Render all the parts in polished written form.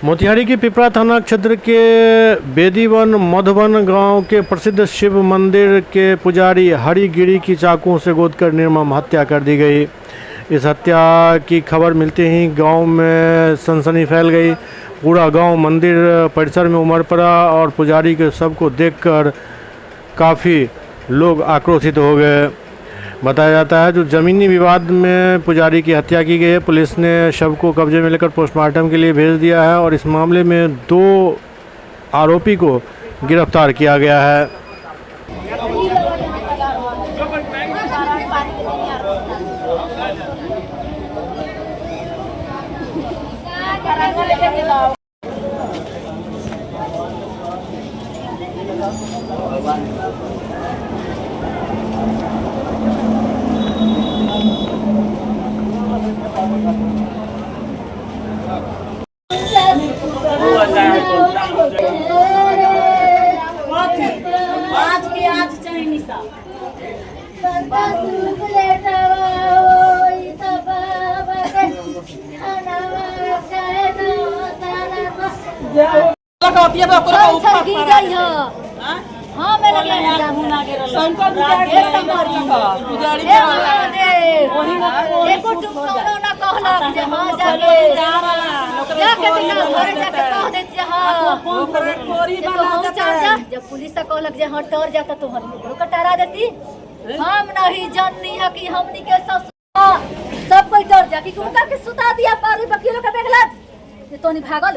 मोतिहारी की पिपरा थाना क्षेत्र के बेदीवन मधुबन गांव के प्रसिद्ध शिव मंदिर के पुजारी हरिगिरी की चाकुओं से गोदकर निर्मम हत्या कर दी गई। इस हत्या की खबर मिलते ही गांव में सनसनी फैल गई। पूरा गांव मंदिर परिसर में उमड़ पड़ा और पुजारी के शव को देखकर काफ़ी लोग आक्रोशित हो गए। बताया जाता है जो ज़मीनी विवाद में पुजारी की हत्या की गई है। पुलिस ने शव को कब्जे में लेकर पोस्टमार्टम के लिए भेज दिया है और इस मामले में 2 आरोपी को गिरफ्तार किया गया है। आज के आज चाहे निशा। हाँ, मैं लगे एको टुकड़ो ना कहलक जे हाँ जाके जाके देखा घरे जाके कह देत जे हाँ जे तो हम चल जा। जब पुलिस से कहलक जे हाँ टर जाता तो हम ओकरो कटारा देती। हम नहीं जाननी है कि हमनी के ससुर सब कोई डर जा कि उनका के सुता दिया पारी बकीलो के बेगला ये तो नहीं भागल।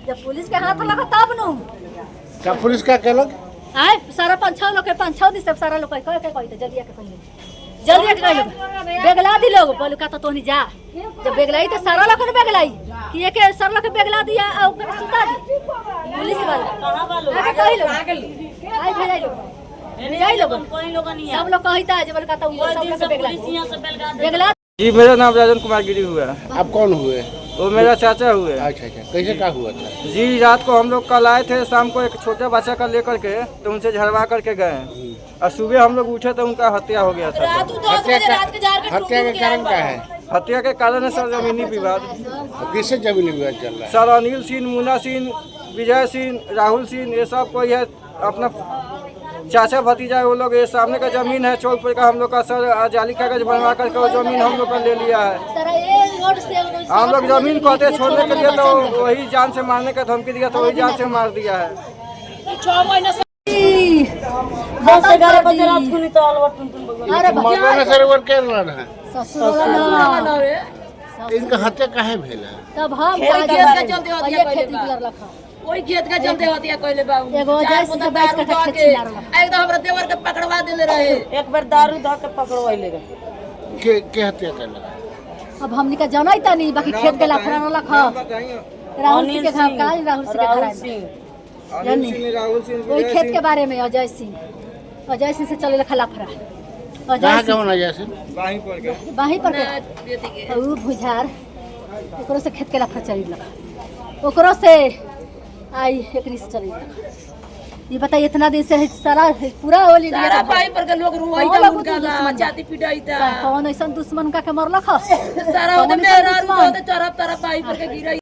जब पुलिस के हाथ लगा तब नु का पुलिस का कहलक आए सारा 5-6 लोग के 5-6 दिन सब सारा लोग कह कह कह जल्दी आके कहियो, जल्दी आके कहियो बेगला दी लोग बोलू का तो तोनी जा। जब बेगलाई तो सारा लोग ने बेगलाई कि एक सारा लोग के बेगला दिया और ओकरा सुता दी पुलिस वाला आके कहि लोग आई भेजाई लोग भेजाई लोग सब लोग कहता है जे बोलू का तो सब लोग के बेगला बेगला। जी मेरा नाम राजन कुमार गिरी हुआ। आप कौन हुए? वो मेरा चाचा हुए। अच्छा अच्छा, कैसे क्या हुआ था? जी रात को हम लोग कल आए थे शाम को एक छोटे बच्चा का लेकर के, तो उनसे झड़वा करके गए और सुबह हम लोग उठे तो उनका हत्या हो गया था। हत्या के कारण क्या है? हत्या के कारण है सर जमीनी विवाद। किससे जमीनी विवाद चल रहा है? सर अनिल सिंह, मुन्ना सिंह, विजय सिंह, राहुल सिंह, ये सब कोई है अपना चाचा भतीजा है वो लोग। ये सामने का जमीन है चौक पर का हम लोग का सर, जाली कागज बनवा करके वो जमीन हम लोग का ले लिया है। हम लोग जमीन कहते छोड़ने के लिए तो वही जान से मारने का धमकी दिया तो वही जान से मार दिया है। 10-11 बजे रात को नहीं तो अलवर टुन टुन बगल। अरे मरना सर वो के है ससुर इनका हत्या काहे भेल है? तब हम खेत के चलते हत्या खेत कइले बा। निकलर लखा ओई खेत के चलते हत्या कइले बा। एगो जैसे से 22 कट्ठा खेत छिनार लखा। एकदम हमरा देवर के पकड़वा देले रहे। एक बार दारू ध के पकड़वाइले रहे। के हत्या कइले? अब हमनी का जानई त नहीं, बाकी खेत के लफड़ा न लखा। राहुल सिंह के घर का राहुल सिंह के घर अनिल राहुल सिंह वही खेत के बारे में अजय सिंह, अजय सिंह से चले लखा लफड़ा। कहाँ के होना जैसे बाही पर के बाही पर के उ भुजार ओकरो से खेत के लफड़ा चली लखा, ओकरो से आई एकनी से चली लखा। ये बताइए इतना दिन से सारा पूरा होली सारा भाई पर के लोग रुआई कौन था लोग उनका दुश्मन? छाती पिटाई था कौन ऐसा दुश्मन का के मरलक? सारा होते मेरा होते चरप तरफ भाई पर के गिराई।